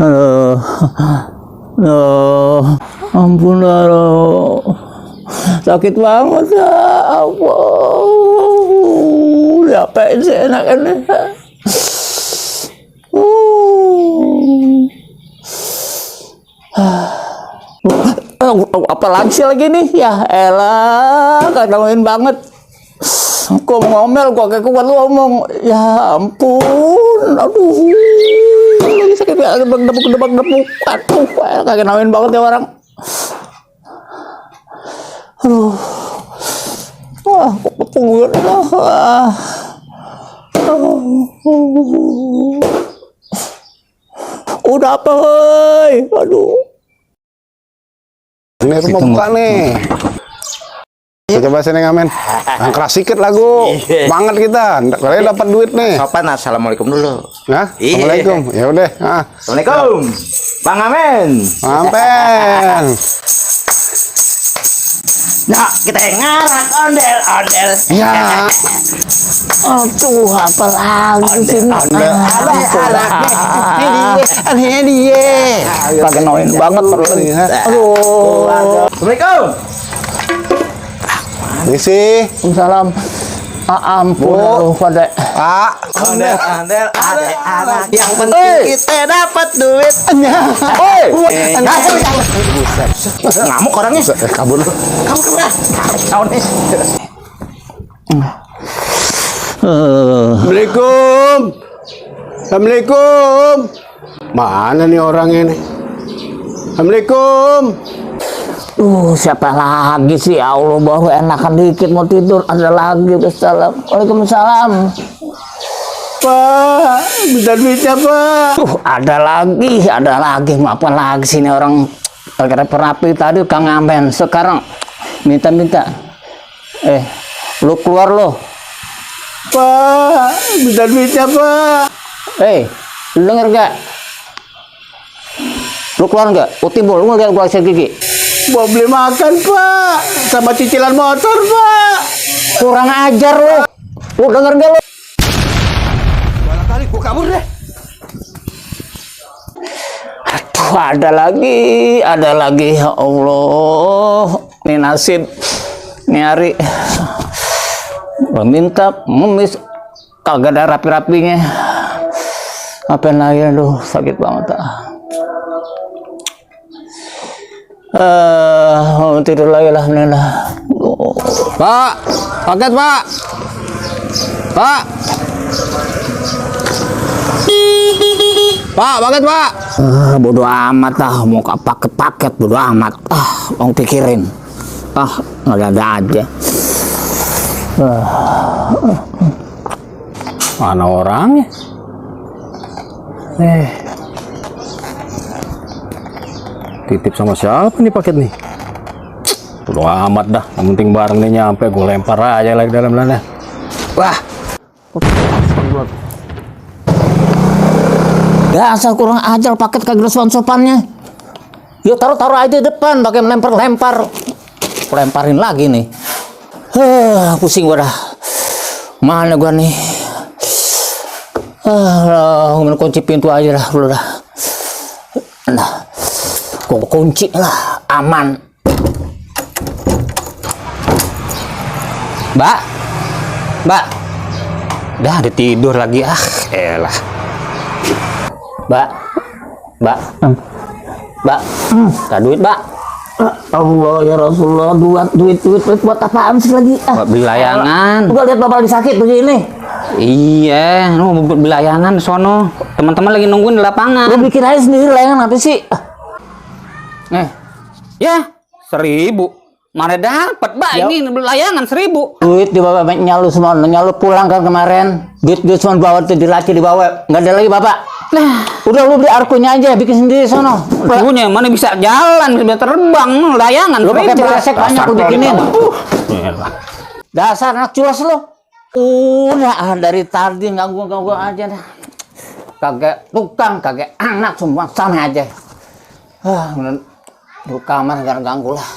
Aduh. Aduh. Ampun aduh. Sakit banget ya. Ampun. Diapain sih enak-enak. Apa lagi sih lagi nih? Ya elah, kadangin banget. Kok ngomel, kok kayak kuat lu ngomong. Ya ampun, aduh. Lagi sakit banget, debuk. Aduh, kagak nawain banget ya orang. Aduh. Wah, kok kepunggur lah. Udah apa, hoi? Aduh. Ini rumah buka nih. Coba sini ngamen. Yang keras sedikit lagu. Banget kita. Kalian dapat duit nih. Sopan, assalamualaikum dulu. Nah, assalamualaikum. Ya udah. Assalamualaikum. Bang Amen. Mampir. Nah, kita ngarak ondel. Ya. Aduh, apa lagi sih? Ini dia. Kagak nawain banget terus. Aduh. Assalamualaikum. Misi. Salam. Ampun, aduh pada. Ondel. Anak. Yang penting kita dapat duit. Ngamuk orangnya. Kabur. Tahun nih. Assalamualaikum. Assalamualaikum. Mana nih orang ini? Assalamualaikum. Siapa lagi sih? Ya Allah, baru enakan dikit mau tidur. Ada lagi. Waalaikumsalam. Pak, bisa duitnya Pak. Ada lagi. Mau apa lagi sih ini orang? Kira perapi tadi Kang Amen. Sekarang minta. Lu keluar lo. Pak, bisa duitnya Pak. Lu denger gak? Lu keluar gak? Timbul, lu ngeliat gua hasil gigi. Mau beli makan Pak, sama cicilan motor Pak. Kurang ajar lu. Lu denger gak lu? Barangkali gua kabur deh. Aduh, ada lagi. Ya Allah. Ini nasib. Ini hari. Minta, ngemis. Kagak ada rapi-rapinya. Apain lagi, aduh, sakit banget. Tidur lagi lah, Nela. Pak, paket Pak. Pak, paket Pak. Bodo amat lah, mau paket bodo amat. Mau pikirin. Nggak ada aja. Mana orangnya? Titip sama siapa nih paket nih? Bodo amat dah, yang penting barang nih nyampe, gue lempar aja lagi dalam sana. Wah. Dasar kurang ajar, paket kagak sopan-sopannya. Yuk taruh aja di depan, pakai lempar. Lemparin lagi nih. Pusing gua dah. Mana gua nih? Kunci pintu aja lah dulu dah. Nah, gua kunci lah, aman. Mbak, dah ada tidur lagi elah. Mbak, tak duit Mbak. Allah ya Rasulullah, duit buat apaan sih lagi? Beli layangan. Gua lihat bapak lagi sakit begini. Iya, mau beli layangan sono. Teman-teman lagi nungguin di lapangan. Lu bikin aja sendiri layangan apa sih? Ya 1.000. Mana dapat, Mbak? Ini beli layangan 1.000. Duit dibawa nyalu semua, nyalu pulang kan kemarin. Duit semua bawa tuh di laci dibawa. Nggak ada lagi bapak. Nah, udah lu beli arkunya aja, bikin sendiri sono. Arkunya mana bisa jalan, bisa terbang, layangan. Lu pakai plastik banyak lu bikinin. Dasar anak culas lu. Udah dari tadi ganggu aja dah. Kagak tukang, kagak anak semua sama aja. Di kamar gak ganggu lah.